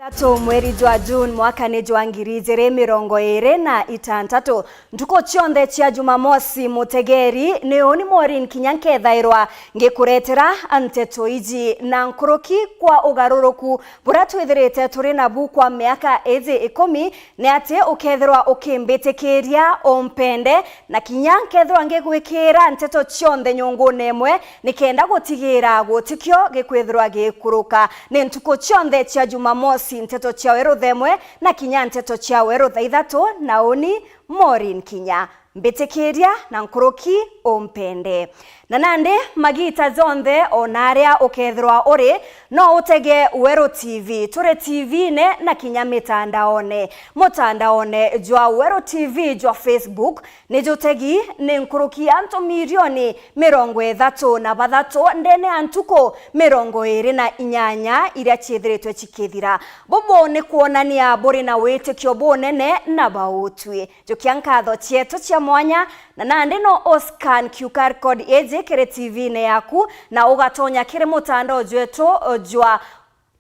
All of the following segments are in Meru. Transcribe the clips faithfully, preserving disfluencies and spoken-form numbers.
Atu mweri jwa June mwaka ni jwa ngiri ijiri mirongo iri na itantatu. Ntuku cionthe cia Jumamosi, mutegeri, ni uni Maureen Kinya nkethairwa ngikuretera nteto iji na nkuruki kwa ugaruruku buria twithirite turi nabu kwa miaka iji ikumi, ni ati ukethirwa ukimbitikiria umpende, na kinya nkethirwa ngigwikira nteto cionthe nyungune imwe, nikenda gutigira gutikio gikwithirwa gikuruka. Ni ntuku cionthe cia Jumamosi, nteto cia weru thaa imwe na kinya nteto cia weru thaa ithatu, na uni Maureen Kinya. Mbitikiria na nkuruki umpende. Na nandi magita jonthe, o na aria ukethirwa uri, no utege Weru T V. Turi T V-ne na kinya mitandaone. Mutandaone jwa Weru T V jwa Facebook, ni jutegi ni nkuruki ya antu milioni mirongo ithatu na bathatu ndene ya ntuku mirongo iri na inyanya iria ciithiritwe cikithira. Bubu ni kwonania buri na witikio bunene na bautwi. Jukia nkatho cietu cia mwanya, na nandi no uscan Q R code iji kiri T V-ne yaku, na ugatonya kiri mutandao jwetu jwa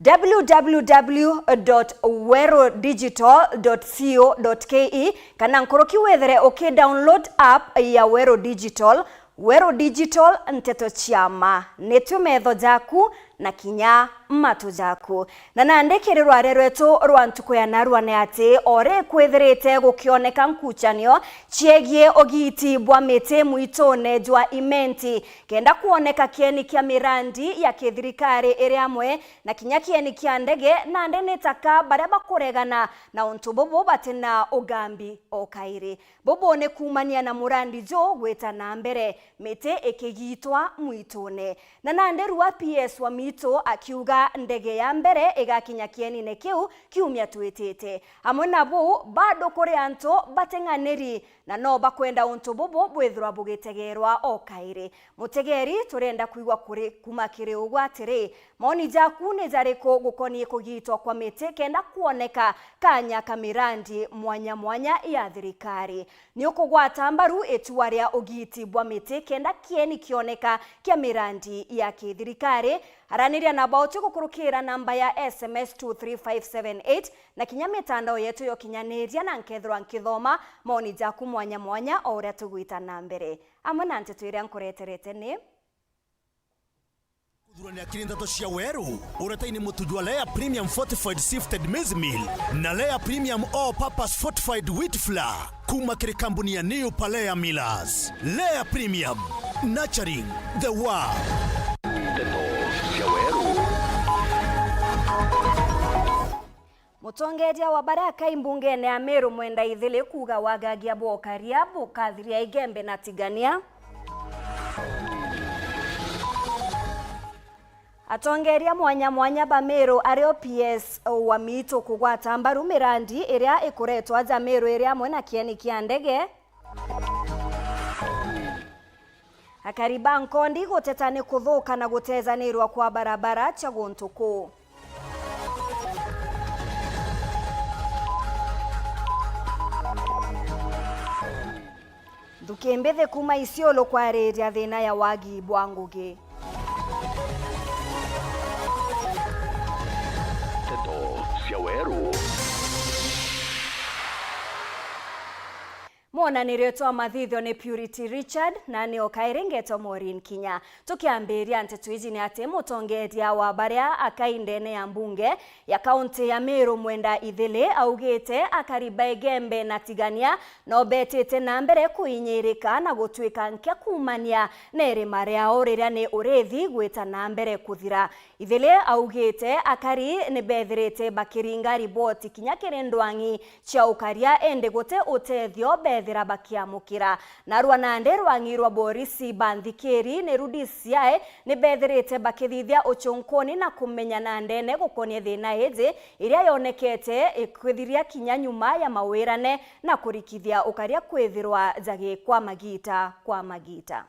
w w w dot weru digital dot co dot k e, kana nkuruki withere uki download app ya Weru Digital. Weru Digital, nteto cia ma. Nitwi metho jaku na kinya matu jaku. Na nandi kiri rware rwetu rwa ntuku ya narua ni ati, o ri kwithirite gukioneka nkuchanio ciegie ugiti bwa miti mwitune jwa Imenti, kenda kwoneka kieni kia mirandi ya kithirikari iri amwe na kinya kieni kia ndege, nandi ni taka baria bakuregana na untu bubu batina ugambi o kairi. Bubu ni kuumania na murandi ju gwita na mbere, miti ikigitwa mwitune. Na nandi rua P S wa Mitu akiuga ndege ya mbere igakinya kienine kiu kiumia twitite. Amwe na buu, bado kuri antu bateng'aniri na no bakwenda untu bubu bwithirwa bugitegerwa o kairi. Mutegeri, turenda kwigua kuri, kuma kiri ugwe atiri, maoni jaku ni jariku gukonie kugitwa kwa miti kenda kwoneka kanya ka mirandi mwanya mwanya ya thirikari? Ni ukugwata mbaru itua ria ugiti bwa miti kenda kieni kioneka kia mirandi ya kithirikari? Araniria na bauti gukurukira namba ya S M S two three five seven eight na kinya mitandao yetu ya ukinyaniria, na nkethirwa nkithoma maoni jaku mwanya mwanya o uria tugwita na mbere. Amwe na nteto iria nkureterete ni: Kuthurania kiri nteto cia weru, uretaini mutu jwa Lea Premium Fortified Sifted Maize Meal na Lea Premium All Purpose Fortified Wheat Flour kuma kiri kambuni ya New Palea Millers. Lea Premium, nurturing the world. Nteto cia weru. Mutongeria wa baria akai mbungene ya Meru Mwenda Ithili kuuga wagagia bwa ukaria bukathiria Igembe na Tigania. Atongeria mwanya mwanya ba Meru ario P S wa Mitu kugwata mbaru mirandi iria ikuretwa aja Meru iri amwe na kieni kia ndege. Akari ba Nkondi guteta ni kuthuka na gutezanirwa kwa barabara cia guntu kuu. Nthuki mbithi kuma Isiolo kwariria thina ya wagi bwa ngugi. Nteto cia weru. Mwonanirio twa mathithio ni Purity Richard, na ni o kairi ngetwa Maureen Kinya. Tukiambiria nteto iji ni ati mutongeria wa baria akai ndene ya mbunge ya kaunti ya Meru Mwenda Ithili augite akari ba Igembe na Tigania no betite na mbere kuinyirika na gutwika nkia kuumania na irima riao riria ni urithi gwita na mbere kuthira. Ithili augite akari ni bethirite bakiringa riboti kinya kiri ndwang'i cia ukaria, indi guti utethio bethira bakiamukira. Narua nandi rwang'i rwa borisi ba nthikiri, niru D C I, ni bethirite bakithithia uchunkuni na kumenya na ndene gukonie thina iji iria yonekete ikwithiria kinya nyuma ya mawirane na kurikithia ukaria kwithirwa jagi kwa magita kwa magita.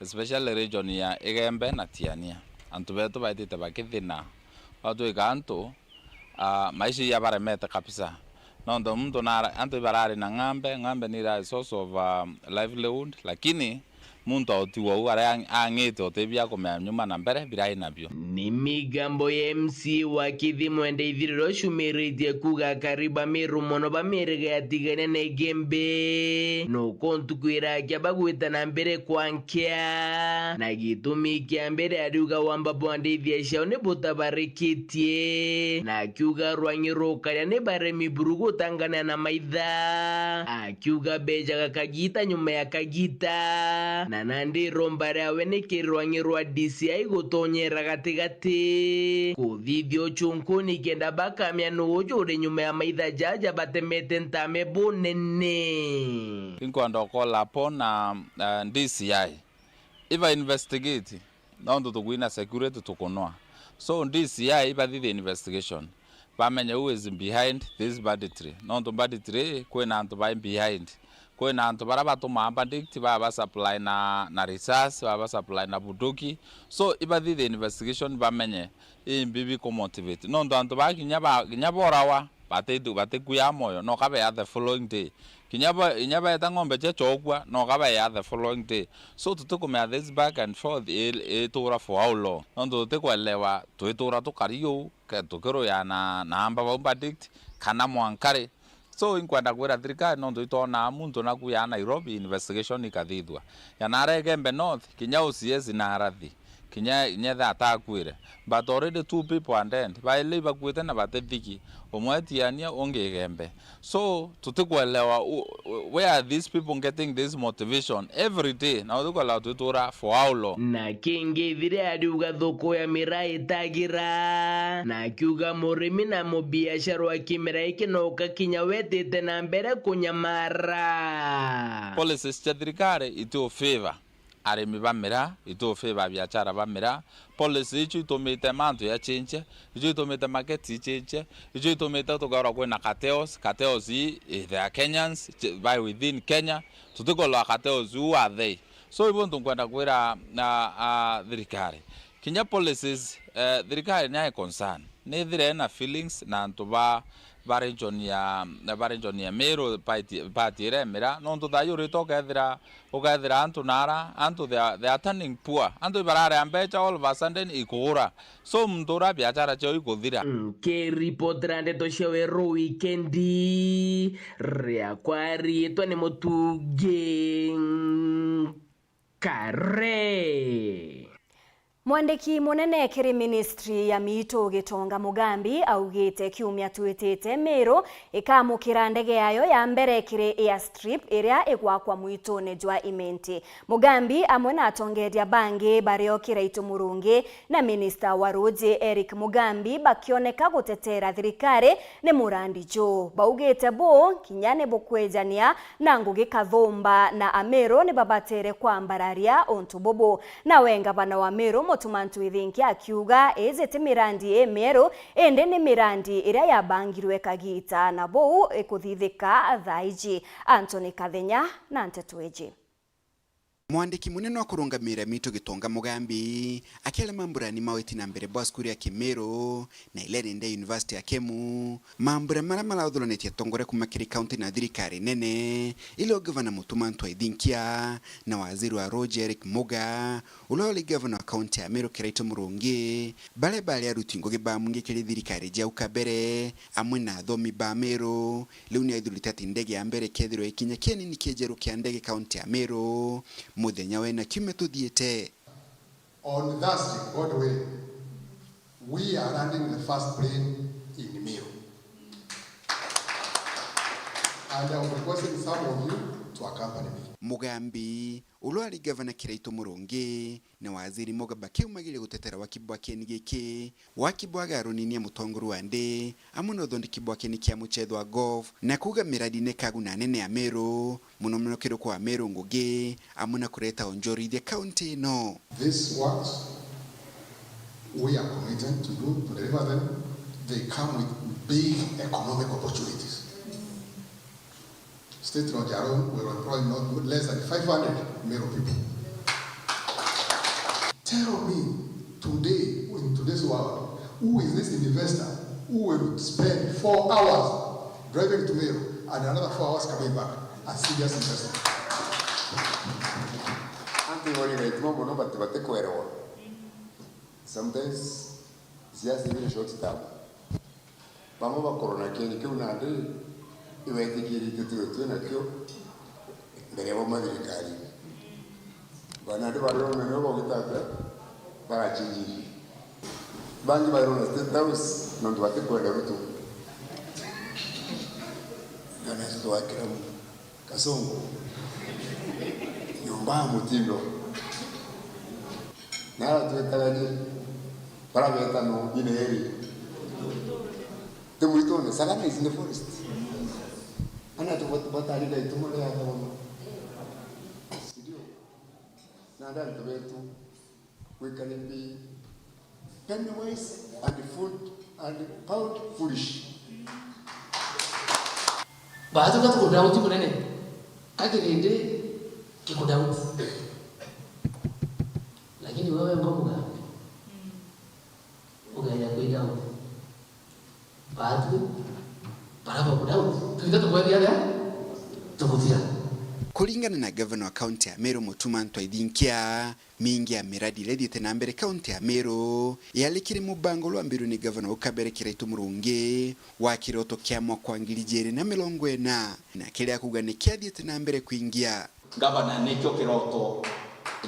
Especially region ya Igembe na Tiania. Antu betu baitite bakithina. Batwika antu, ah, maisha iyabaremete kabisa. Nontu muntu nara-, antu ibarari na ng'ambe, ng'ambe ni irari source of, ah, livelihood, lakini Muntu autigwa uu aria ang-, ang'ite utibia kumenya nyuma na mbere birai nabio. Ni migambo ya M C A wa Kisii Mwende Ithiriro ciumiritie kuuga akari ba Meru mono ba miiriga ya Tigania na Igembe nukuntu kwira akia bagwita na mbere kwa nkia. Na gitumi kia mbere ariuga wamba bwa ndithia ciao ni butabarikitie. Na akiuga rwang'i rukaria ni baremi buru gutangania na maitha. Akiuga bejaga kagita nyuma ya kagita. Na nandi iromba riawe ni kiri rwang'i rwa D C I gutonyera gatigati. Kuthithia uchunkuni kenda bakamenya nuu uju uri nyuma ya maitha jaja batemete ntame bunene. Inkwenda ukola apo na, uh, D C I. Iba investigate, nontu tukwina security tukunwa. So, D C I ibathithie investigation. Bamenye who is behind this banditry. Nontu banditry, kwina antu bai behind. Kwina antu baria batumaa verdict, baa ba supply na, na resource, baa ba supply na bunduki. So, ibathithie investigation, bamenye imbi bikumotivate. Nontu antu baa kinya ba, kinya borawa, batitu-, batikuyaa moyo, no kabeya the following day. Kinya ba, inya beeta ng'ombe cia chokua, no kabeya the following day. So, tutikumenya this back and forth i-, itura for how long. Nontu tutikwelewa twitura tukari uu, ke-, tukiruyana na amba bau verdict, kana mwankari. So, inkwenda kwira thirikari, nontu itwonaa muntu naku ya Nairobi, investigation ikathithua. Ya nara Igembe North, kinya O C S na arathi, kinya, kinya etha atakwire. But already two people are dead. Baili ibakuite na batithiki. Umwe etiania, ungi Igembe. So, tutikwelewa u-, u-, where are these people getting this motivation every day? Na tutikwelewa twitura for how long? Na kingi ithire ariuga thuku ya miraa itagira. Na akiuga murimi na mubiashara wa kimera iki no kakinya wetite na mbere kunyamara. Policies cia thirikari iti u favor arimi ba miraa, itu favor biachara ba miraa. Policy icio itumite mantu ya change, icio itumite market i change, icio itumite tukaurwa kwina cartels, cartels i, i, they are Kenyans, ch-, by within Kenya, tutikolwa cartels who are they. So, ibo ntu nkwenda kwira, a, a, thirikari. Kinya policies, eh, thirikari ni ai concern. Ni ithire na feelings na antu ba, ba region ya, ba region ya Meru, party, party iria ya miraa, nontu thaai urite ukethira, ukethira antu nara, antu they are, they are turning poor. Antu ibararea mbecha all of a sudden ikuura. So muntu uria biachara ciao ikuthira. Nkiripotera ndeto cia Weru Wikendi, riakwa riitwa ni Mutungi Kare. Mwandiki munene kiri ministry ya miitu Gitonga Mugambi augite kiumia twitite Meru ikamukira ndege yayo ya mbere kiri airstrip iria igwakwa mwitune jwa Imenti. Mugambi amwe na atongeria bangi bario Kiraitu Murungi na minista wa ruuji Eric Mugambi bakioneka gutetera thirikari ni murandi juu. Baugite buu kinya ni bukwijania na ngugi kathumba na Ameru ni babatere kwambararia untu bubu. Nawe ngavana wa Meru Mutuma M'Ethingia akiuga iji ti mirandi imieru, indi ni mirandi iria yabangirwe kagita na buu ikuthithika thaa iji. Anthony Kathenya na nteto iji. Mwandiki munene wa kurungamira miitu Gitonga Mugambi akiaria mambura ni mawiti na mbere bwa cukuru ya Kimiru na Ileni Day University ya Kemu, mambura maria marauthuranite atongoria kuma kiri kaunti na thirikari nene, ilo gavana Mutuma M'Ethingia na waziri wa ruuji Eric Muga, uria uri gavana wa kaunti ya Meru Kiraitu Murungi, baria bari aruti ngugi ba mwingi kiri thirikari jau kabere, amwe na athomi ba Meru. Riu ni aithurite ati ndege ya mbere ikethirwa ikinya kienini kia njeru kia ndege kaunti ya Meru muthenya wena kiumia tuthiite. On Thursday, God willing, we are landing the first plane in Meru. And I'm requesting some of you to accompany me. Mugambi, uria ari gavana Kiraitu Murungi, na waziri Muga bakiumagire gutetera waki bwa kieni giki, waki bwa garuni ni ya mutongoria wa nthi, amwe na uthondeki bwa kieni kia muchetho wa golf, na kuuga miradi ni kaguna anene a Meru, muno muno kirukwa wa Meru ngugi, amwe na kureta onjorithia kaunti ino. These works, we are committed to do, to deliver them. They come with big economic opportunities. State Lodge alone will employ not less than five hundred Meru people. Tell me today, in today's world, who is this investor who will spend four hours driving to Meru and another four hours coming back? A serious investor. Iwe ni gaituma mono bati, batikwerewa. Sometimes siasa ibiri short term. Bamwe bakorwa na kieni kiu nandi ibetikiritie twe twi nakio mbere ya bauma thirikarine. Ba nandi barirwa na nio bagwita atia, bagachinjiri. Bangi barirwa na State House nontu batikwenda Ruto. Nontu twakira mu Kasongo. Nyomba ya mutindo. Na aratwetaga ni bara betano ine eri. Ti mwitune, Sagana is in the forest. Ana tu bat-, batari na itumo ria thoma. Ndio. Na antu betu, we can be penny wise and food and pound foolish. Baatu ka tukudauti munene, ka kirindi gikudauti. Lakini wewe ngo mugambi, ugeja kwidauti. Baatu bara bakudauti, twita tukwethia atia? Tukuthira. Kuringana na gavana wa kaunti ya Meru, Mutuma M'Ethingia, Mingi ya miradi iria ithiite na mbere kaunti ya Meru yari kiri mubango rwambirwe ni gavana wa kabere Kiraitu Murungi wa kiroto kia mwaka wa ngiri ijiri na mirongo ina, na kiria akuuga ni kiathiite na mbere kwingia. Gavana, nikio kiroto.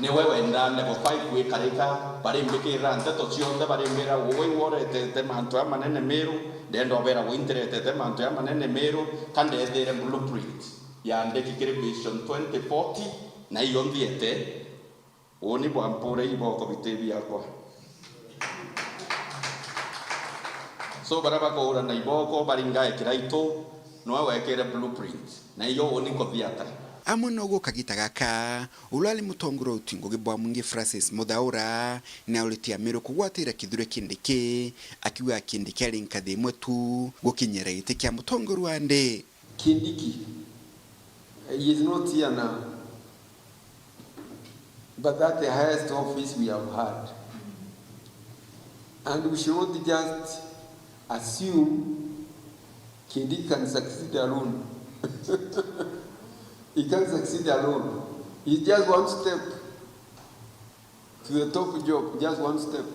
Niwe wenda level five gwikarika, barimbikirira nteto cionthe, barimbira, "Ui woretete mantu jamanene Meru." Ndenda ubera, "Ui ntiretete mantu jamanene Meru, ka ndethiire blueprint yandiki kiri Vision twenty forty, na iyo nthiete." Uuni bwa mpure iboko biti biakwa. So, baria bakuurana iboko baringae Kiraitu, niwe wekire blueprint, na iyo uuni nkuthiata. Amwe noguo kagita gaka, uria ari mutongoria wa uti ngugi bwa mwingi Francis Muthaura, ni auritie Amiru kugwatira Kithure Kindiki, akiuga Kindiki ari nkathi imwe tu gukinyira giti kia mutongoria wa nthi. Kindiki, he is not here now, but that's the highest office we have had. And we should not just assume Kindiki can succeed alone. He can't succeed alone. He's just one step to the top job, just one step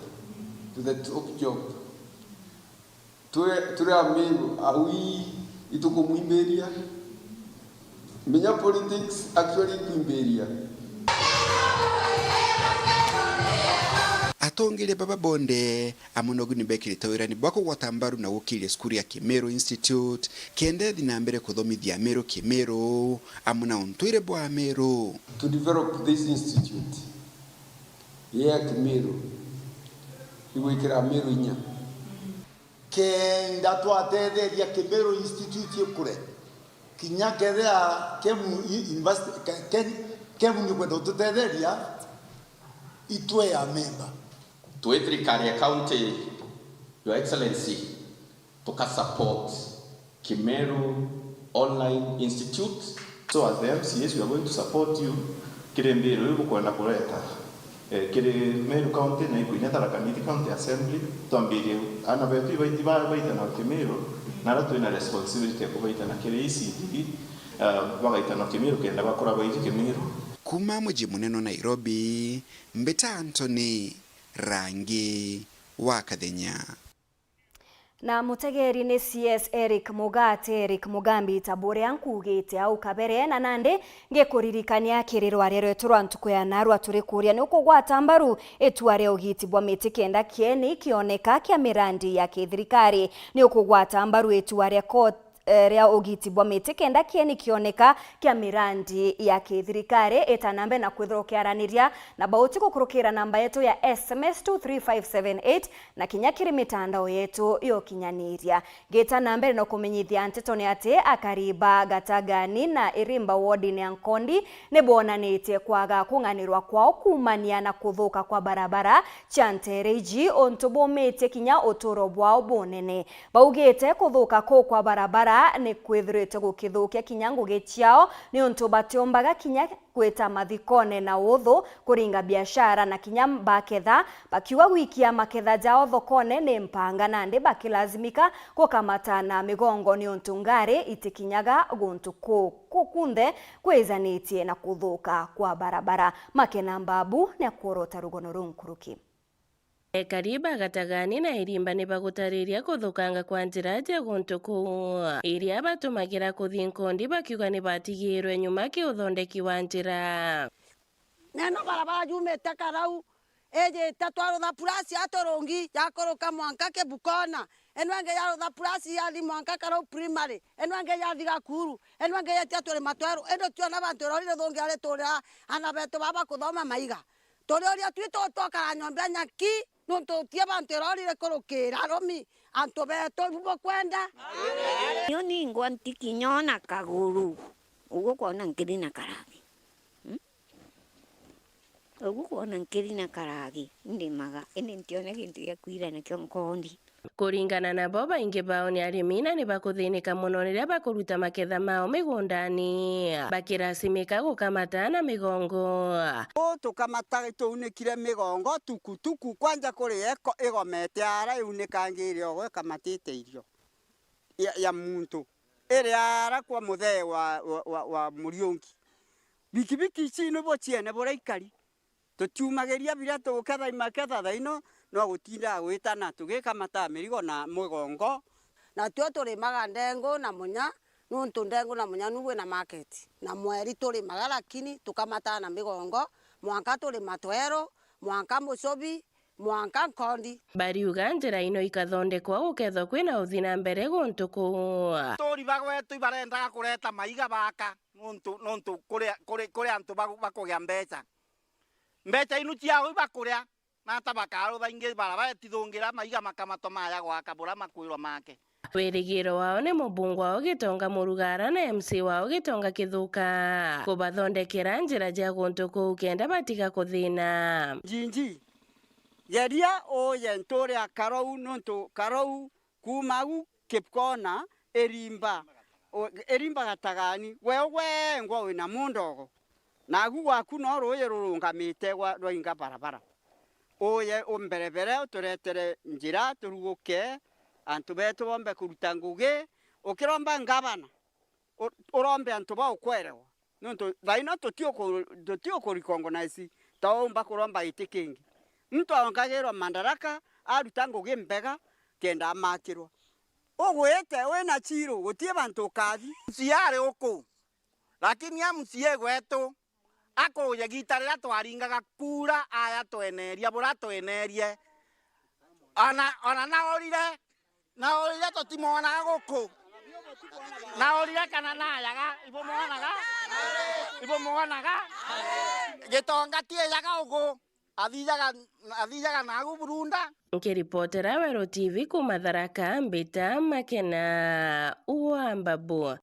to the top job. Turi, turi Amiru, aui itukumwimbiria. Menya politics actually ikwimbiria. Atongeria baba bonthe amwe nogu ni bekirite wirani bwa kugwata mbaru na gukiria cukuru ya Kimiru Institute, kenda ithi na mbere kuthomithia Amiru Kimiru amwe na untuire bwa Amiru. To develop this institute ya Kimiru, igwikira Amiru inya. Kenda twatetheria Kimiru Institute ikure, kinya kethira Kemu i-, University, Ke-, Ken-, Kemu nikwenda gututetheria, itwe ya memba. Twi thirikari ya county, Your Excellency, tuka support Kimiru Online Institute. So as the M C As, we are going to support you kiri mbiru iu bukwenda kureta, eh, kiri Meru County na ikwinya Tharaka Nithi County Assembly, twambirie ana betu ibaiti ba-, baitana Kimiru, na aria twina responsibility ya kubaitana kiri E C D, eh, bagaitana Kimiru kenda bakura baiji Kimiru. Kuuma muji munene wa Nairobi, mbita Anthony Rangi wa Kathenya. Na mutegeri ni C S Eric Mugati, Eric Mugambi, ta buria nkuugite au kabere, na nandi ngikuririkania kiri rwaria rwetu rwa ntuku ya narua turi kuuria, ni ukugwata mbaru itua ria ugiti bwa miti kenda kieni kioneka kia mirandi ya kithirikari? Ni ukugwata mbaru itua ria court, eh, ria ugiti bwa miti kenda kieni kioneka kia mirandi ya kithirikari? Ita na mbere na kwithirwa ukiaraniria na bauti gukurukira namba yetu ya S M S two three five seven eight, na kinya kiri mitandao yetu ya ukinyaniria. Ngita na mbere na kumenyithia nteto ni ati akari ba Gatagani na Irimba wodini ya Nkondi ni bonanitie kwaga kung'anirwa kwao kuumania na kuthuka kwa barabara cia nteere iji, untu bumitie kinya uturo bwao bunene. Baugite kuthuka kuu kwa barabara A, ni kwithirite gukithukia kinya ngugi ciao, niuntu batiumbaga kinya gwita mathikone na uthu, kuringa biashara na kinya baketha, bakiuga gwikia maketha jao thokone ni mpanga, nandi bakilazimika gukamata na migongo niuntu ngari itikinyaga guntu kuu. Kuu kunthe kwijanitie na kuthuka kwa barabara. Makena Mbabu ni akworota rugono ruu nkuruki. Ekari ba Gatagani na Irimba ni bagutariria kuthukanga kwa njira ja guntu kuu, iria batumagira kuthi nkondi, bakiuga ni batigirwe nyuma ki uthondeki wa njira. Neno barabara yumite Karau, ijite twarutha purasi ya Turungi, yakuruka mwanka Kibukona, ino ingi yarutha purasi yathi mwanka Karau Primary, ino ingi yathi Gakuru, ino ingi yetia Turima Tweru, indi tiona bantu irori rithungi ariturira ana betu baba kuthoma maiga. Turiuria twitu twakara nyomba ya nyaki, nuntu utie bantu irori rikurukira rumi, antu betu ibu bukwenda. Nio ningwa ntikinyona kaguru, uguo kwona nkiri na karagi. Mm? Uguo kwona nkiri na karagi, ndimaga, indi ntione gintu gia kwira nakio nkondi. Kuringana nabo, baingi bao ni arimi na ni bakuthinika mono riria bakuruta maketha mao migundani, bakirasimika gukamata na migongo. Uu tukamata tuunikire migongo tuku tuku, kwanja kuri eko igomete ara iunikangire ogo ikamatite irio ya, ya muntu, iri ara kwa muthee wa, wa, wa, wa Muriungi. Bikibiki ici nibo ciene buria ikari. Tutiumagiria biria tuguketha imaketha thaino, no gutindaga gwitana tugikamata mirigo na mugongo. Natwio turimaga ndengu na munya, nuntu ndengu na munya nu wina market. Na mweri turimaga, lakini tukamataga na migongo, mwanka turima tweru, mwanka mucubi, mwanka nkondi. Bariuga njira ino ikathondekwa gukethwa kwina uthi na mbere guntu kuu. Aturi ba gwetu ibarendaga kureta maiga baka, nuntu, nuntu kuri, kuri, kuri antu baku-, bakugia mbeca. Mbeca inu ciao ibakuria, na ata bakarutha ingi bara baetithungira maiga makamatwa maya gwaka bura makwirwa make. Wirigiro wao ni mubunge wao Gitonga Murugara na M C wao Gitonga Kithuka kubathondekera njira cia guntu kuu kenda batiga kuthina. Njinji, geria uye nturia Karou, nuntu Karou kuuma au Kipkona, Irimba, u-, Irimba Gatagani, we ugwengwa wina mundogo, nagu gwaku no ruuji rurungamite gwa, rwainga barabara. Uye umberebere, uturetere njira, turuguke, antu betu bombe kuruta ngugi. Ukiromba ngavana, u-, urombe antu ba ukwerewa. Nontu thaino tutiuku-, tutiukurecognize ta umba kuromba giti kingi. Muntu aongagirwa madaraka, aruta ngugi mbega, kenda amakirwa. Ugwite wina chiru, guti bantu ukathi. M C A ari uku, lakini M C A gwetu, akuuja giita riria twaringaga kuura, aya tweneria, bura twenerie. Ona, ona naurire, naurire tutimwonaga guku. Naurire kana nayaga, ibumwonaga? Ibumwonaga? Gitonga tiijaga ugu, athijaga, athijaga nagu burunda. Nkiripotera Weru T V kuuma Tharaka, mbita Makena wa Mbabu.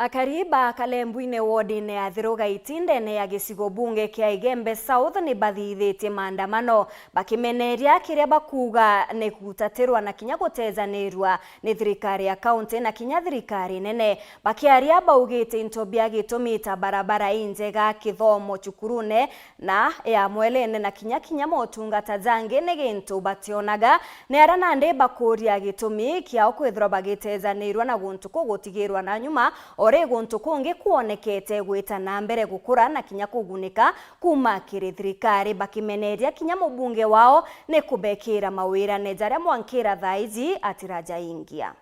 Akari ba Kalembwine wodine ya Thirugaiti ndene ya gicigo bunge kia Igembe South ni bathithitie maandamano bakimeneria kiria bakuuga ni gutatirwa na kinya gutejaniirua ni thirikari ya kaunti na kinya thirikari nene. Bakiaria baugite into bia gitumi ta barabara injega, kithomo cukurune na ya mwelene na kinya kinya motungata jangi ni gintu bationaga. Ni aria nandi bakuuria gitumi kiao kwithirwa bagitejaniirua na guntu kuu gutigirwa na nyuma, o ri guntu kungi kwonekete gwita na mbere gukura na kinya kugunika kuuma kiri thirikari, bakimeneria kinya mubunge wao ni kubekira mawirane jaria mwankira thaa iji atirajaingia.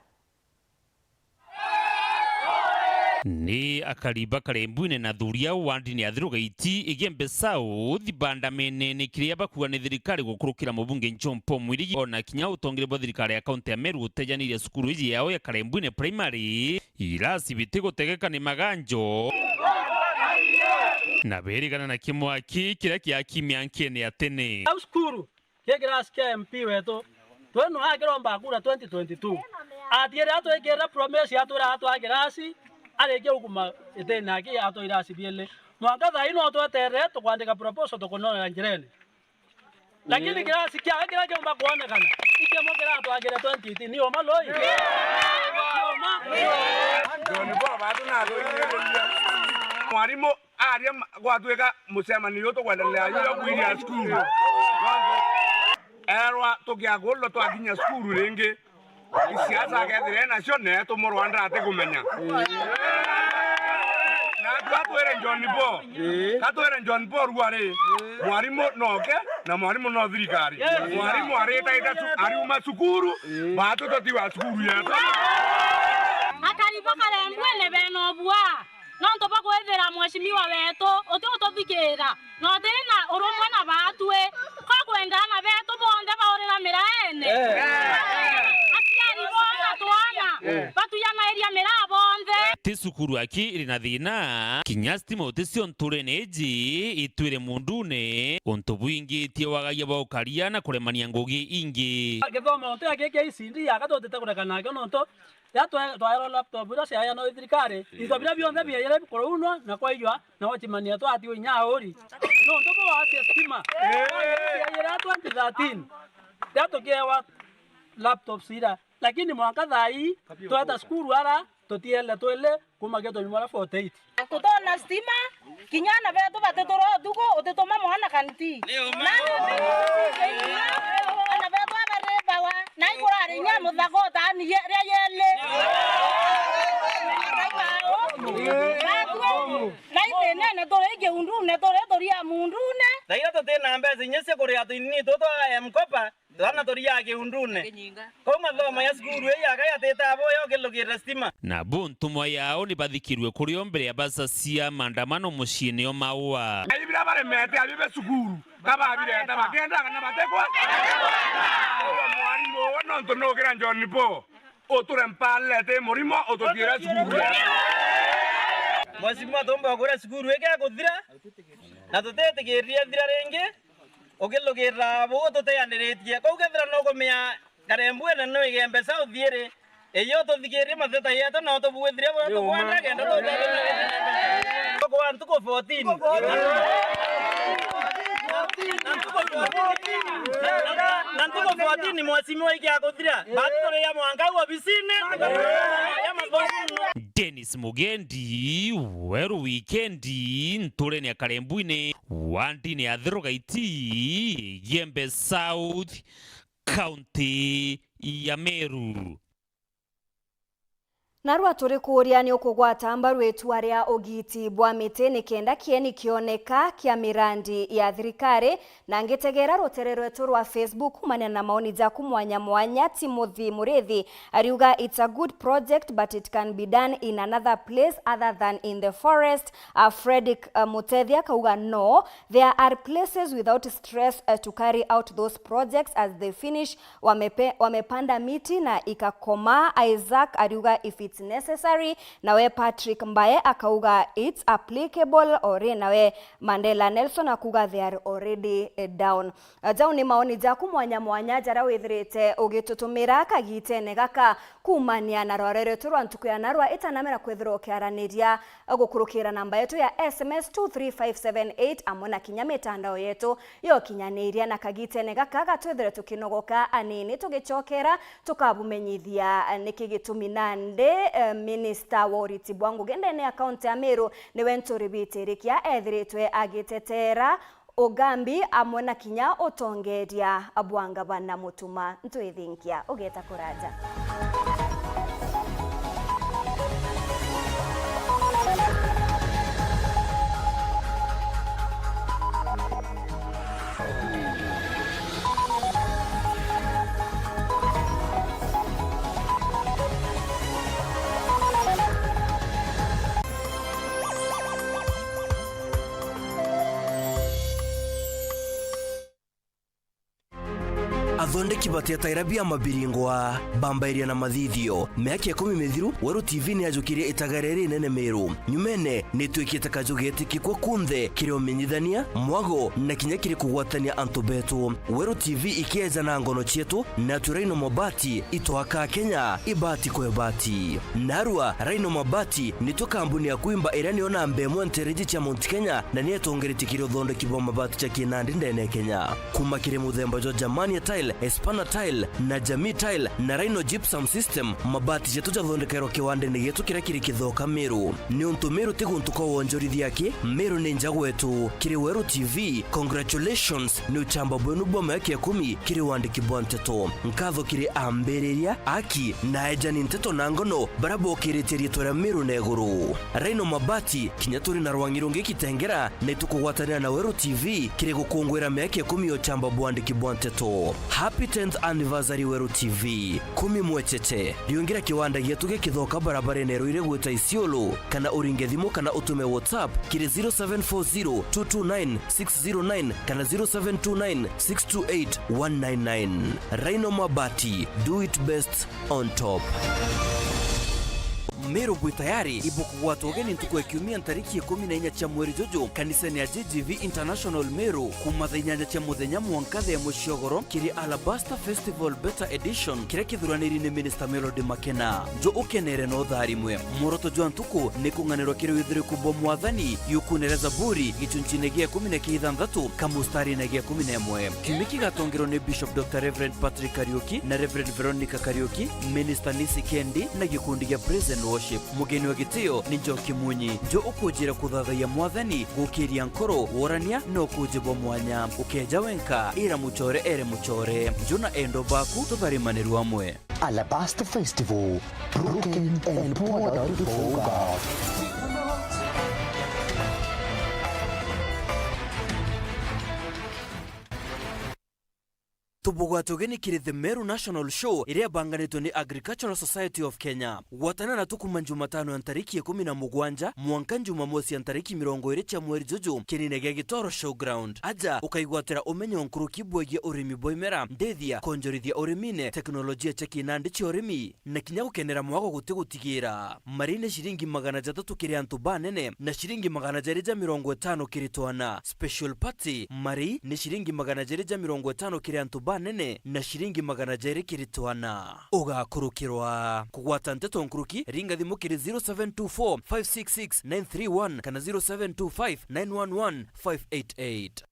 Ni akari ba Karembwine na Thuria wandini ya Thirugaiti, Igembe South, bandamene ni kiria bakuuga ni thirikari gukurukira mubunge John Paul Mwirigi, ona kinya utongeri bwa thirikari ya kaunti ya Meru utejaniria cukuru iji yao ya Karembwine Primary, irasi bitigutegeka ni maganjo, na berigana na kimwaki kiria kiaki miankene ya tene. Au cukuru Ki kirasi kia M P wetu, twi nu akiromba kura twenty twenty-two. Athiire atwikirira promise, atwira atwa kirasi, arikia uguma itene aki atwa irasi biili. Mwanka thaa ino tweterere tukwandika proposal tukunonera njirene. Lakini kirasi kia kiria kiumba kwonekana, ikimo kiratwagire twenty eighteen, ni uma loi? Ni uma? John Paul batu natwinyiria. Mwarimu aria ma-, gwatuika mucemanio uyu tukwendelea uyu kuiria cukuru. Erwa tukiagulwa twakinya cukuru ringi, isiasa akethira enacio, neetu murwa ndatikumenya. Na atwire John Paul, atwire John Paul ruari, mwarimu noke, na mwarimu no thirikari. Mwarimu aritaita cu-, ariuma cukuru, batu tutiwa cukuru yetu. Akari ba Karembwene bena ubua. Nontu bwa kwithira mweshimiwa wetu uti ututhikiira, na uti na urumwe na baatwi, kwa kwenda aana betu bonthe baurira miraene. Eh. Aciari boona twana, eh, batuyanairia miraa bonthe. Ti cukuru aki iri na thina, kinya stima uticio nturene iji itwire mundune, untu bwingitie wagagia bwa ukaria na kuremania ngugi ingi. Githomo uti aki kia E C D yaka tutite kureka nakio nontu Riria twa-, twaerwa laptop iria ciaeanwa ni thirikari, into biria bionthe biaire bikuraunwa na kwaijwa na watchman yetu atigwe inya auri. Nontu bwa wacia stima. Ciaire twenty thirteen, riria tukiewa laptops ira. Lakini mwanka thaa ii, tweta cukuru ara, tutiele twele kuma gitonyuma ra forty eight. Tutona stima, kinya aana betu batitura utuku, utituma mwana kanti. Ni uma. Na aana betu aberithawa, na ikurari inya muthaka utani ye-, ria yeli. Na ithinene turi kiundune, turi turia mundune. Thaira tutina mbeca inya cia kuria twinini tutu twa M-Kopa, Twana turiaa kiundune. Kau mathomo ya cukuru ii yaka yatite abo yo kilugirira stima. Nabo ntumwa yao ni bathikirue kurio mbere ya bacacia maandamano muciine o Maua. Ai biria baremete abi be cukuru, ka babireta bakenda kana batekwa? Uyo mwarimu uwe nontu nukira John Paul, uture mpalete murimo ututire cukuru. Mwasimu atumba kura cukuru ikeguthira, na tutitikirie thira ringi. Ukilugirira buu tutianiritie. Kou kethira nukumia Karembwene no Igembe South iri, iyo tuthikirie mateta yetu na utubwithire buria tukwenda kenda tuthethie na gitene. Tukwa ntuku fourteen. Na ntuku fourteen, na ntuku fourteen mwesimiwa ikiaguthira. Batu turi ya mwanka au obisine. Ya mathomo. Dennis Mugendi, Weru Wikendi, nturene ya Karembwine. Wandine ya Thiru Gaiti, Igembe South, kaunti ya Meru. Narua turi kuuria ni ukugwata mbaru itua ria ugiti bwa miti ni kenda kieni kioneka kia mirandi ya thirikari, na ngitegera rutere rwetu rwa Facebook kumania na maoni jaku mwanya mwanya. Timothy Murithi ariuga, "It's a good project, but it can be done in another place other than in the forest." Uh, Fredrick, uh, Mutethi akauga, "No, there are places without stress, uh, to carry out those projects as they finish, wamepe-, wamepanda miti na ikakoma." Isaac ariuga, "If it's necessary." Nawe Patrick Mbae akauga, "It's applicable already." Nawe Mandela Nelson akuga, "They are already, eh, down." Jau ni maoni jaku mwanya mwanya jaria withirite ugitutumira kagitene gaka. Kumania na rware rwetu rwa ntuku ya narua, itanamera kwithirwa ukiaraniria gukurukira namba yetu ya S M S two three five seven eight, amwe na kinya mitandao yetu ya ukinyaniria. Na kagitene gaka gatwithire tukinogoka anini, tugicokera tukabumenyithia niki gitumi nandi, eh, minista wa uriti bwa ngugi ndene ya kaunti ya Meru niwe Nturi Biti Rikia ethiritwe agitetera ugambi amwe na kinya utongeria bwa ngavana Mutuma. Ntwithinkia ugeta kuraja. A Athondeki batietaira bia mabiringwa, bambairia na mathithio. Miaka ikumi mithiru, Weru T V ni yajukirie itagare rinene Meru. Nyumene ni itwikite kaju getikikwa kunthe kiri umenyithania, mwago, na kinya kiri kugwatania antu betu. Weru T V ikieja na ngono cietu, na Turaino Mabati itwaka Kenya ibati kwa ibati. Narua, Rhino Mabati nitwe kambuni ya kwimba iria niyo namba imwe ntereji cia Mount Kenya, na ni itongeretie kiri uthondeki bwa mabati ja kinandi ndene ya Kenya. Kuma kiri muthemba jwa Germania Tile, Espana Tile, na Jamii Tile, na Rhino Gypsum System, mabati jetu jathondekerwa kiwandene gietu kiria kiri Kithoka, Meru. Niuntu Meru ti guntu kwa wonjorithia aki, Meru ni nja gwetu. Kiri Weru T V, congratulations, ni uchamba bwenu bwa miaka ikumi kiri wandiki bwa nteto. Nkatho kiri ambiriria, aki, na ejani nteto na ngono baria bokiritie riitwa ria Meru na iguru. Rhino Mabati, kinya turi na rwangi rungi Kitengera, ni tukugwatanira na Weru T V kiri gukungwira miaka ikumi ya uchamba bwandiki bwa nteto. Happy tenth anniversary Weru T V. Kumi mwecheche, riungira kiwanda gietu gi Kithoka barabarene Ruiri gwita Isiolo, kana uringe thimu kana utume WhatsApp kiri zero seven four zero two two nine six zero nine kana zero seven two nine six two eight one nine nine. Rhino Mabati, do it best on top. Meru bwi tayari ibukugwata ugeni ntuku ya kiumia ntariki ikumi na inya cia mweri juju kanisene ya G G V International Meru, kuma thaa inyanya cia muthenya mwanka thaa imwe cia ugoro kiri Alabaster Festival Better Edition, kiria kithuraniri ni Minister Melody Makena. Njo ukenere na utharimwe. Mworoto jwa ntuku ni kung'anirwa kiri withiriku bwa Mwathani, yukunere Zaburi, gichunchine gia ikumi na kithantatu, kamustarine gia ikumi na imwe. Kiumia kigatongerwa ni Bishop Doctor Reverend Patrick Kariuki na Reverend Veronica Kariuki, Minister Nisi Kendi na gikundi gia Praise and Worship. Mugeni wa gitio ni Njoki Munyi. Njo ukujira kuthathayia Mwathani, gukiria nkoro, worania na ukuji bwa mwanya. Ukeja wenka, ira muchore ere muchore. Njo na endo baku tutharimanirwe amwe. Alabaster Festival, broken and poured out before God. Tubugwate ugeni kiri The Meru National Show iria ibanganitwe ni Agricultural Society of Kenya. Gwatana natu kuma Jumatano ya ntariki ikumi na mugwanja mwanka Jumamosi ya ntariki mirongo iri cia mweri juju, kinine gia Gitoro Showground. Aja ukaigwatira umenyo nkuruki bwegie urimi bwa imera, ndithia, kwonjorithia urimine, teknolojia cia kinandi cia urimi, na kinya gukenera mwago guti gutigira. Mari ni ciringi magana jathatu kiri antu banene, na ciringi magana jeri ja mirongo itano kiri twana. Special party, mari ni ciringi magana jeri ja mirongo itano kiri antu banene, na ciringi magana jeri kiri twana. Ugakurukirwa. Kugwata nteto nkuruki, ringa thimu kiri zero seven two four five six six nine three one kana zero seven two five nine one one five eight eight.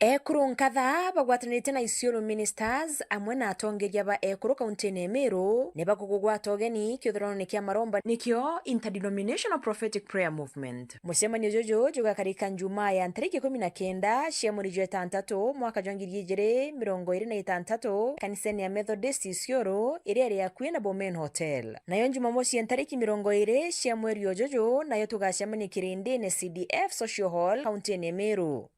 Ekuru nkatha bagwatanite na Isiolo Ministers amwe na atongeria ba ekuru kauntine ya Meru ni bakugugwata ugeni kiuthuranone kia maromba, nikio Interdenominational Prophetic Prayer Movement. Mucemanio juju jugakarika Njumaa ya ntariki ikumi na kenda cia mweri jwa itantatu mwaka jwa ngiri ijiri mirongo iri na itantatu kanisene ya Methodist Isiolo iria iri akui na Bomen Hotel. Nayo Jumamosi ya ntariki mirongo iri cia mweri o juju nayo tugacemania kirindine C D F Social Hall kauntine ya Meru.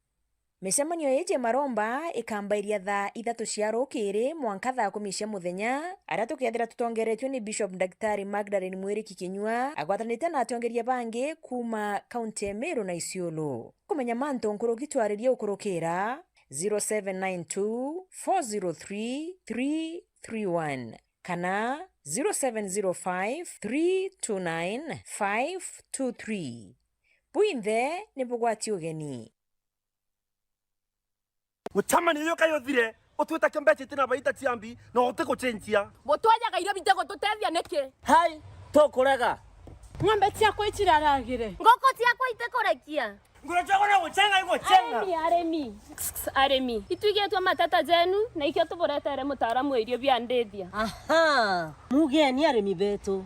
Micemanio iji ya maromba ikambairia thaa ithatu cia rukiri mwanka thaa kumi cia muthenya, aria tukethira tutongeretue ni Bishop Daktari Magdalene Mwiriki Kinyua, agwatanite na atongeria bangi kuuma kaunti ya Meru na Isiolo. Kumenya mantu nkuruki twaririe ukurukira zero seven nine two four zero three three three one kana zero seven zero five three two nine five two three. Bwinthe ni bugwati ugeni. Mucemanio uyu kai uthire, utwita kio mbeca itina baita ciambi, na uti gucenjia. Butwajaga irio bite gututethia niki? Hai, tukurega. Ng'ombe ciakwa iciraragire. Nguku ciakwa itikurekia. Nguru ciakwa no gucenga igucenga. Arimi, arimi. Arimi. Itwigitwe mateta jenu, na ikio tuburetere mutaaramu wa irio bia ndithia. Aha, mugeni arimi betu.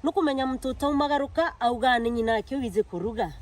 Nukumenya muntu utaumagaruka augaa ni ng'ina ake wiji kuruga.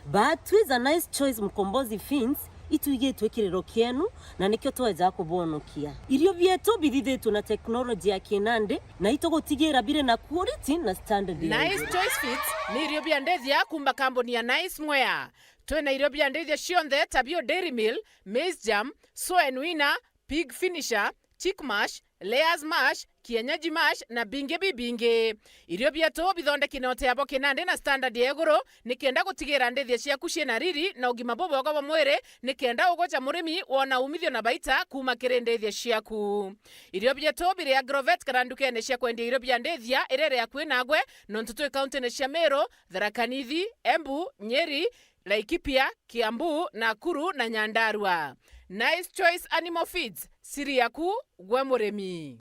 But twiza Nice Choice Mkombozi Feeds, itwigitwe kiriro kienu, na nikio tweja kubonokia. Irio bietu bithithitwe na teknoloji ya kinandi, na itugutigira biri na quality na standard ya Nice iguru. Choice Feeds ni irio bia ndithia kuuma kambuni ya Nice Mwea. Twina irio bia ndithia cionthe ta bio Dairy Meal, Maize Germ, Soen Winner, Pig Finisher, Chick Mash, layers mash, kienyeji mash na bingi bibingi. Irio bietu bithondeki na uteabo kinandi na standard ya iguru, nikenda gutigira ndithia ciaku ciina riri na ugima bubwega bwa mwiri, nikenda ugoca murimi wona umithio na baita kuuma kiri ndithia ciaku. Irio bietu biri Agrovet kana ndukene cia kwendia irio bia ndithia iria iri akui nagwe, nontu twi kauntine cia Meru, Tharaka Nithi, Embu, Nyeri, Laikipia, Kiambu, Nakuru na Nyandarua. Nice Choice Animal Feeds, siri yaku gwe murimi.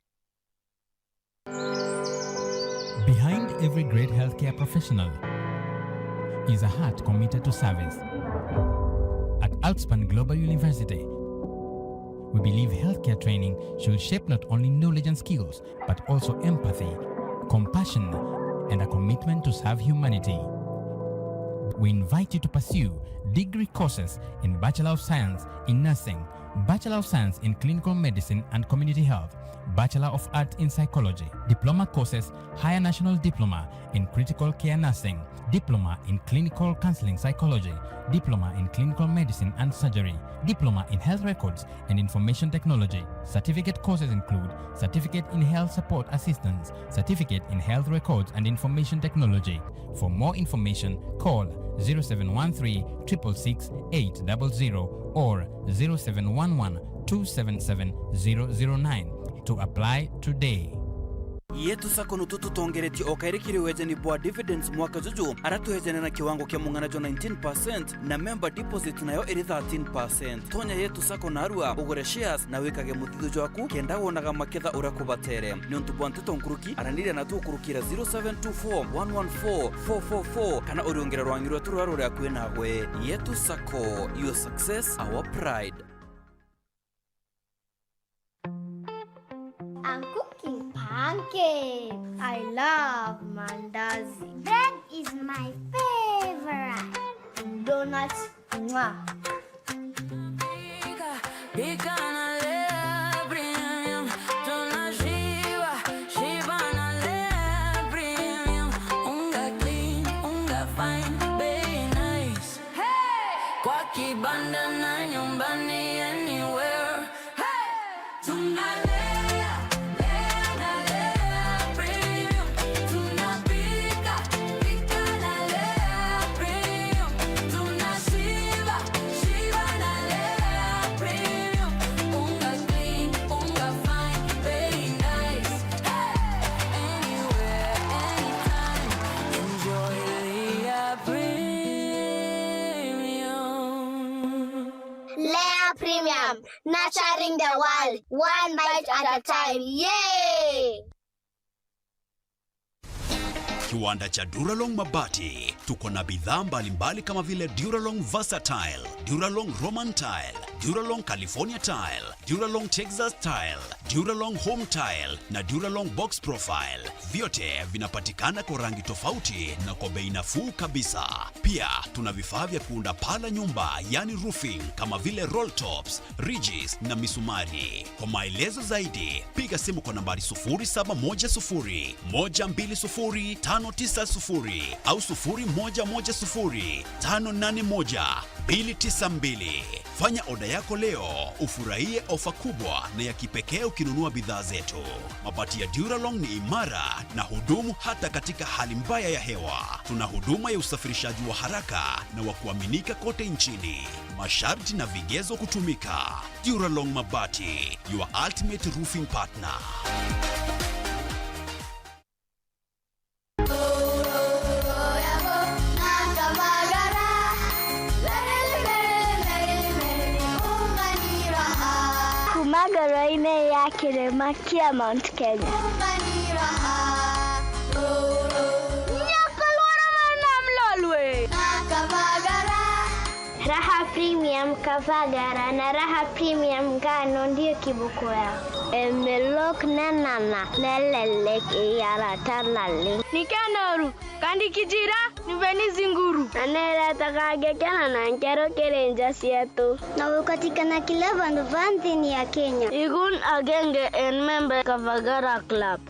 Behind every great healthcare professional is a heart committed to service. At Outspan Global University, we believe healthcare training should shape not only knowledge and skills, but also empathy, compassion, and a commitment to serve humanity. We invite you to pursue degree courses in Bachelor of Science in Nursing, Bachelor of Science in Clinical Medicine and Community Health, Bachelor of Art in Psychology, Diploma courses, Higher National Diploma in Critical Care Nursing, Diploma in Clinical Counseling Psychology, Diploma in Clinical Medicine and Surgery, Diploma in Health Records and Information Technology. Certificate courses include Certificate in Health Support Assistance, Certificate in Health Records and Information Technology. For more information, call zero seven one three triple six eight double zero or zero seven one one two seven seven zero zero nine to apply today. Yetu Sacco nutu tutongeretie o kairi kiri wejeni bwa dividends mwaka juju, ara twejene na kiwango kia mung'ana jwa nineteen percent na member deposit nayo iri thirteen percent. Tonya Yetu Sacco narua, ugure shares na wikage muthithio jwaku kenda wonaga maketha uria kubatere. Niuntu bwa nteto nkuruki, araniria na tukurukira zero seven two four one one four four four four kana uriungire rwangi rwetu ruria ruri akui nagwe. Yetu Sacco, your success, our pride. I'm cooking pancakes. I love mandazi. Bread is my favorite. Donuts. Mwah. Pika, pika na Lea Premium. Tunashiba, shiba na Lea Premium. Unga clean, unga fine, bei nice. Hey! Kwa kibanda na nyumbani, anywhere. Hey! Tunalea, lea na Lea Premium. Tunapika, pika na Lea Premium. Tunashiba, shiba na Lea Premium. Unga clean, unga fine, very nice. Hey! Anywhere, anytime, enjoy Lea Premium. Lea Premium, nurturing the world, one bite at a time. Yay! Kiwanda cha Duralong Mabati. Tuko na bidhaa mbalimbali kama vile Duralong Versatile, Duralong Roman Tile, Duralong California Tile, Duralong Texas Tile, Duralong Home Tile na Duralong Box Profile. Vyote vinapatikana kwa rangi tofauti na kwa bei nafuu kabisa. Pia tuna vifaa vya kuunda paa la nyumba, yani roofing, kama vile roll tops, ridges na misumari. Kwa maelezo zaidi, piga simu kwa nambari sufuri saba moja sufuri, moja mbili sufuri, tano tisa sufuri au sufuri moja moja sufuri, tano nane moja, mbili tisa mbili. Fanya oda yako leo, ufurahie ofa kubwa na ya kipekee ukinunua bidhaa zetu. Mabati ya Duralong ni imara na hudumu hata katika hali mbaya ya hewa. Tuna huduma ya usafirishaji wa haraka na wa kuaminika kote nchini. Masharti na vigezo kutumika. Duralong Mabati, your ultimate roofing partner. Kuma ngoro-inĩ ya kĩrĩma kĩa Mount Kenya. Nyoko lwara mwana mlolwe. Raha Premium Kavagara na Raha Premium Ngano ndio kiboko yao. Emelok nenana nelelek iyarata nali. Nikenoru, kandi kijira, niveni zinguru. Na neretaga ngekena na nkero kiri nja cietu. Na ukatikana kila vandu va nthini ya Kenya. Igun agenge en member Kavagara Club.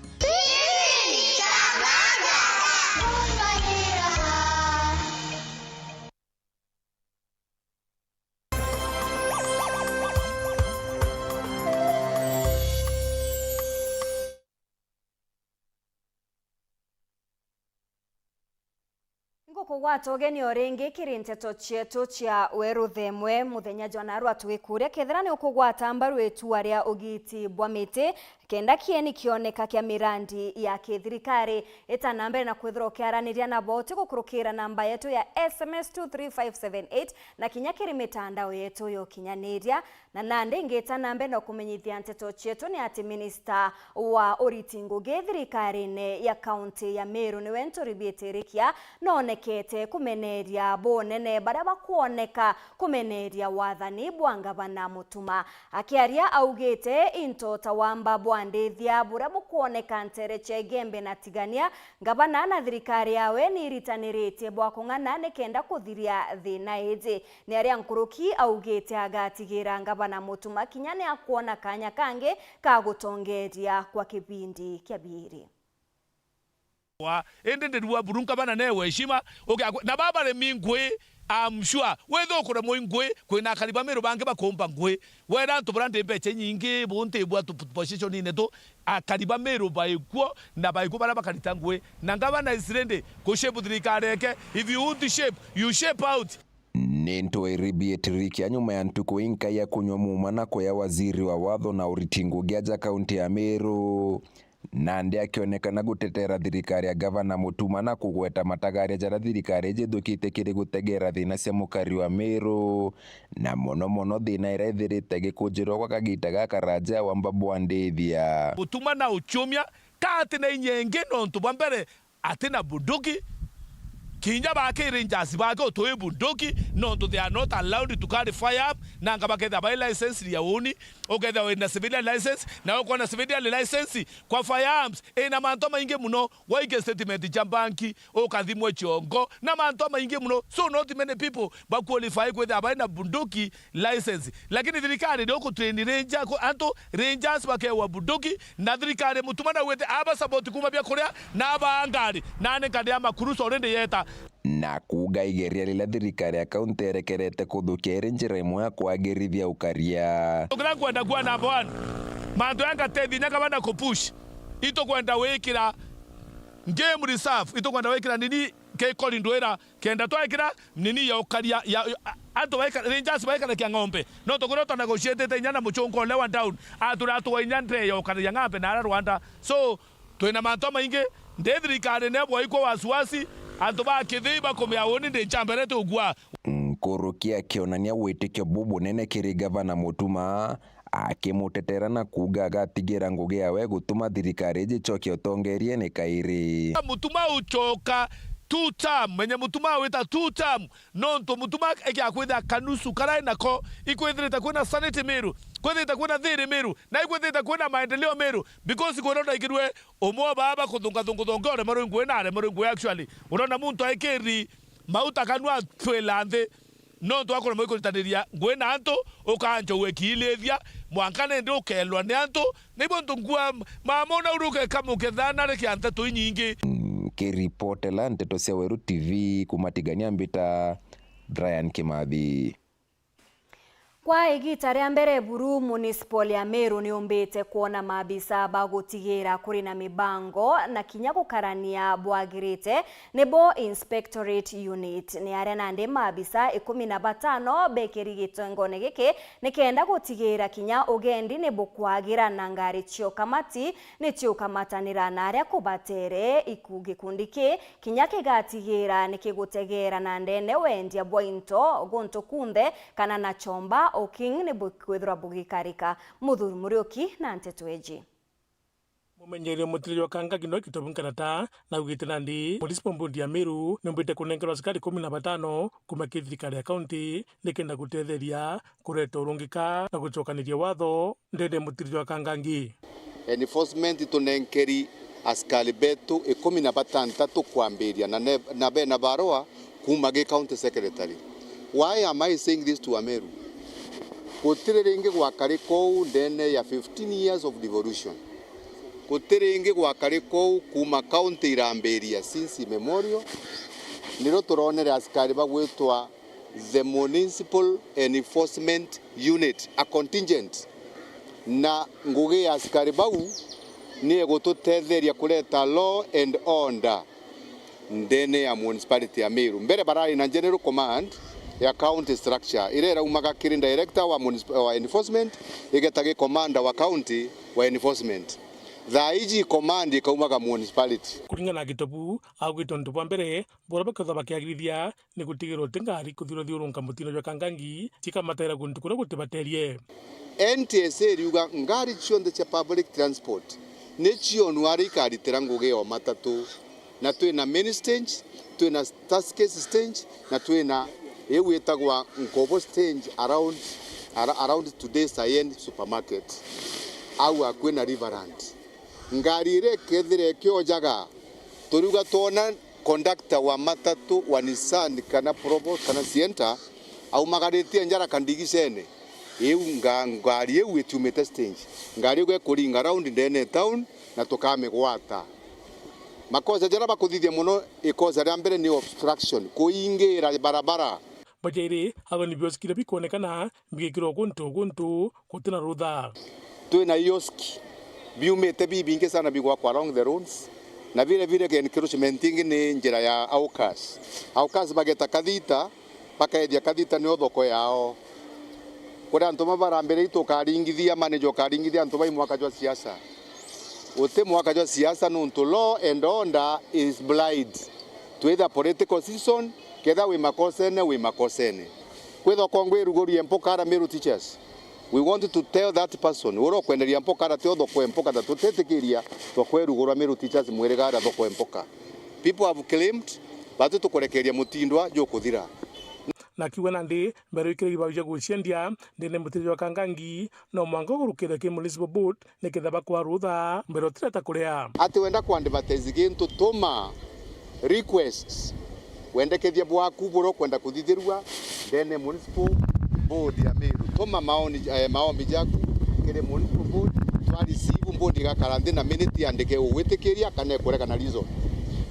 Kugwata ugeni o ringi kiri nteto cietu cia Weru Themwe, muthenya jwa narua tugikuria kethira ni ukugwata mbaru itua ria ugiti bwa miti, kenda kieni kioneka kia mirandi ya kithirikari. Ita na mbere na kwithirwa ukiaraniria nabo, uti gukurukira namba yetu ya S M S two three five seven eight na kinya kiri mitandao yetu ya ukinyaniria. Na nandi ngita na mbere na kumenyithia nteto cietu ni ati minista wa uriti ngugi thirikarine ya kaunti ya Meru niwe Nturi Bietirikia nonekete kumeneria bunene baria bakwoneka kumeneria wathani bwa ngavana Mutuma. Akiaria augite into ta wamba bwa ndithia buria bukwoneka ntere cia Igembe na Tigania, ngavana na thirikari yawe ni iritaniritie bwa kung'ana nikenda kuthiria thina iji. Ni aria nkuruki augite agatigira ngavana Mutuma kinya ni akwona kanya kangi ka gutongeria kwa kibindi kia biiri. Wa, indi ndirua buru ngavana newe heshima, ugia kwe-, na baba remi ngui, I'm sure, wethukure mui ngui, kwina akari ba Meru bangi bakumba ngui. Wera antu bara ndi mbecha inyingi, bu nti bwa tu position ine tu, akari ba Meru baikuo, na baikuo bara bakarita ngui. Na ngavana is ready ku shape thirikari yake. If you want to shape, you shape out. Ni Nturi Bietirikia nyuma ya ntuku inkai ya kunywa muuma na kuya waziri wa watho na uriti ngugi aja kaunti ya Meru. Nandi akionekana gutetera thirikari ya gavana Mutuma na kugweta matagaria jaria thirikari iji ithukite kiri gutegera thina cia mukari wa Meru, na mono mono thina iria ithirite gikunjirwa gwa kagita gakaraja ya wamba bwa ndithia. Mutuma na uchumia ka ati na inya ingi nontu bwa mbere ati na bunduki. Kinya baki rangers bake utui bunduki, nontu they are not allowed to carry firearm, nanga bakethira bai license ya uni, ukethira wina civilian license, na ukwona civilian license kwa firearms ina mantu maingi muno. Waike statement cia banki, ukathimwe chiongo, na mantu maingi muno. So not many people ba qualify kwithira bai na bunduki license. Lakini thirikari ni ukutrain ranger, ku-, antu rangers bakewa bunduki, na thirikari Mutuma naugite aba support kuma bia kuria na aba ngari, na ni ngari ya makurusa already yeta. Na kuuga igeria riria thirikari ya kaunti erekerete kuthukia iri njira imwe ya kwagirithia ukaria. Tukira nkwenda kuwa number one, mantu ya ngatethia inya gavana kupush, itukwenda wikira game reserve, itukwenda wikira nini ke corridor ira, kenda twekira nini ya ukaria ya, ya, a-, antu baika-, rangers baikarakia ng'ombe. No tukwira twa negotiate inya na muchunga uria wa down, atura atuwa inya ndre ya ukaria ng'ombe na ara Rwanda. So, twina mantu maingi, ndi thirikari ne bwaikwa wasiwasi, antu ba Kithii bakumia uni ndi nchambere tugua. Nkuruki akionania witikio bubunene kiri gavana Mutuma, akimutetera na kuuga agatigira ngugi yawe gutuma thirikari iji icoke utongeriene kairi. Mutuma ucoka two term, menya Mutuma wita two term, nontu Mutuma igiakwithira kanusu karai nako, ikwithirite kwina sanity Meru, kwithirite kwina thiri Meru, na ikwithirite kwina maendeleo Meru, because kwona ndaigirwe umwe wa baba kuthunga thungu thungu uremerwe ngui na aremerwe ngui actually. Urona muntu aikiri mauta kanua twila nthi, nontu akuremwa ikuritaniria ngui na antu, ukanjogua kiilithia, mwanka nindi ukelwa ni antu, nibo ntu ngua mama una uruke kamukethana rikia nteto inyingi. Nkiripotela nteto cia Weru T V kuma Tigania mbita Brian Kimathi. Kwa igita ria mbere buru, Municipal ya Meru ni yumbite kwona maabisa ba gutigira kuri na mibango na kinya gukarania bwagirite, nibo Inspectorate Unit. Ni aria nandi maabisa ikumi na batano bekiri gitengone giki nikenda gutigira kinya ugendi ni bukwagira na ngari cia ukamati ni ciukamatanira na aria kubatere. Iku-, gikundi ki kinya kigatigira ni kigutegera na ndene wendia bwa into guntu kunthe kana na chomba o king ni bukwithirwa bugikarika. Muthuri Muriuki na nteto iji. Mumenyeria mutiri jwa Kangangi no Kitobu Nkanata naugite nandi Municipal Board ya Meru niumbite kunenkerwa askari kumi na batano kuma ki thirikari ya kaunti nikenda gutetheria kureta urungika na gucokaniria watho ndene mutiri jwa Kangangi. Enforcement tunenkeri askari betu ikumi na batantatu kwambiria na ne-, na bena barua kuma gi county secretary. Why am I saying this to Ameru? Gutiri ringi gwakari kou ndene ya fifteen years of devolution. Gutiri ringi gwakari kou kuma county irambiria since memorial. Nirio turonere askari bagwitwa the Municipal Enforcement Unit, a contingent, na ngugi ya askari bau ni igututetheria kureta law and order. ndene ya municipality ya Meru. Mbere barari na general command ya county structure, iria iraumaga kiri director wa municip-, wa enforcement, igeta gi commander wa county wa enforcement. Thaa iji command ikaumaga municipality. Kuringana na Gitobu, augite untu bwa mbere buria bakethwa bakiagirithia ni gutigira uti ngari kuthirwa thiurunka mutino jwa Kangangi, cikamataira guntu kuria gutibaterie. N T S A iriuga ngari cionthe cia public transport ni cionwa aria ikaritira ngugi ya matatu, na twina main stage, twina Tuskys stage, na twina iu itagwa Nkobo stage around, ara-, around today Sayen supermarket. Au akui na Riverland. Ngari iria ikethira ikiojaga, turiuga twona conductor wa matatu wa Nissan kana Probox kana Sienta aumagaritie njara kandigicene, iu nga-, ngari iu itiumite stage. Ngari iu ikuringa round ndene ya town na tukamigwata. Makosa jaria bakuthithia mono, ikosa ria mbere ni obstruction, kuingira barabara. Bajairi, aba ni bioski biria bikwonekana bigikirwa guntu guntu gutina rutha. Twina ioski biumite bibingi sana bigwakwa along the roads, na vile vile encroachment ingi ni njira ya hawkers. Hawkers bageta kathita, bakaethia kathita nio thoko yao. Kuri antu bamwe barambiririe tukaringithia, manager ukaringithia antu bai mwaka jwa siasa. Uti mwaka jwa siasa nuntu law and order is blind. Twitha political season, ketha wi makosene, wi makosene. Kwi thoko ngwi irugurie mpoka ara Meru Teachers. We want to tell that person, uria ukwenderia mpoka ara tio thoko e mpoka, na tutitikiria thoko irugurwa Meru Teachers mwiriga ara thoko e mpoka. People have claimed, batu tukurekeria mutindwa jukuthira. Na akiuga nandi mbere wikire gibau cia guciendia ndene mutiri jwa Kangangi, no mwanka ugurukire ki municipal board niketha bakwa rutha mbere utireta kuria. Ati wenda ku advertise gintu, tuma requests, wendekethia bwaku buria ukwenda kuthithirua ndene municipal board ya Meru. Tuma maoni, eh, maombi jaku kiri municipal board, twa receive, board igakara nthi na minute yandike ugwitikiria kana ikurega na reason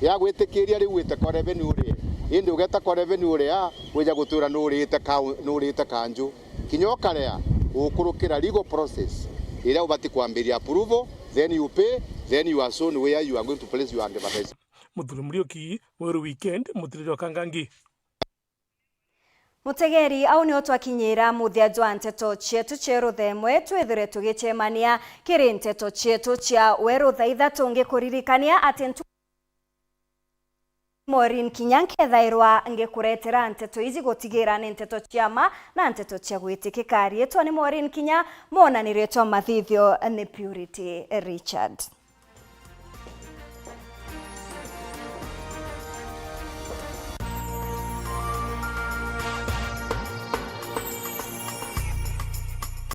ya gwitikiria riu wite kwa revenue urie. Indi ugeta kwa revenue uria, wija gutwira nurite kau-, nurite kanju. Kinya ukarea, ukurukira legal process iria ubati kwambiria approval, then you pay, then you are shown where you are going to place your advertisement. Muthuri Muriuki, Weru Weekend, mutiri jwa Kangangi. Mutegeri, au nio twakinyira muthia jwa nteto cietu cia ruthemwe, twithire tugicemania kiri nteto cietu cia weru thaa ithatu. Ngikuririkania ati ntu Maureen Kinya nkethairwa ngikuretera nteto iji gutigira ni nteto cia ma na nteto cia gwitikika. Riitwa ni Maureen Kinya, mwonaniritwa mathithio ni Purity Richard.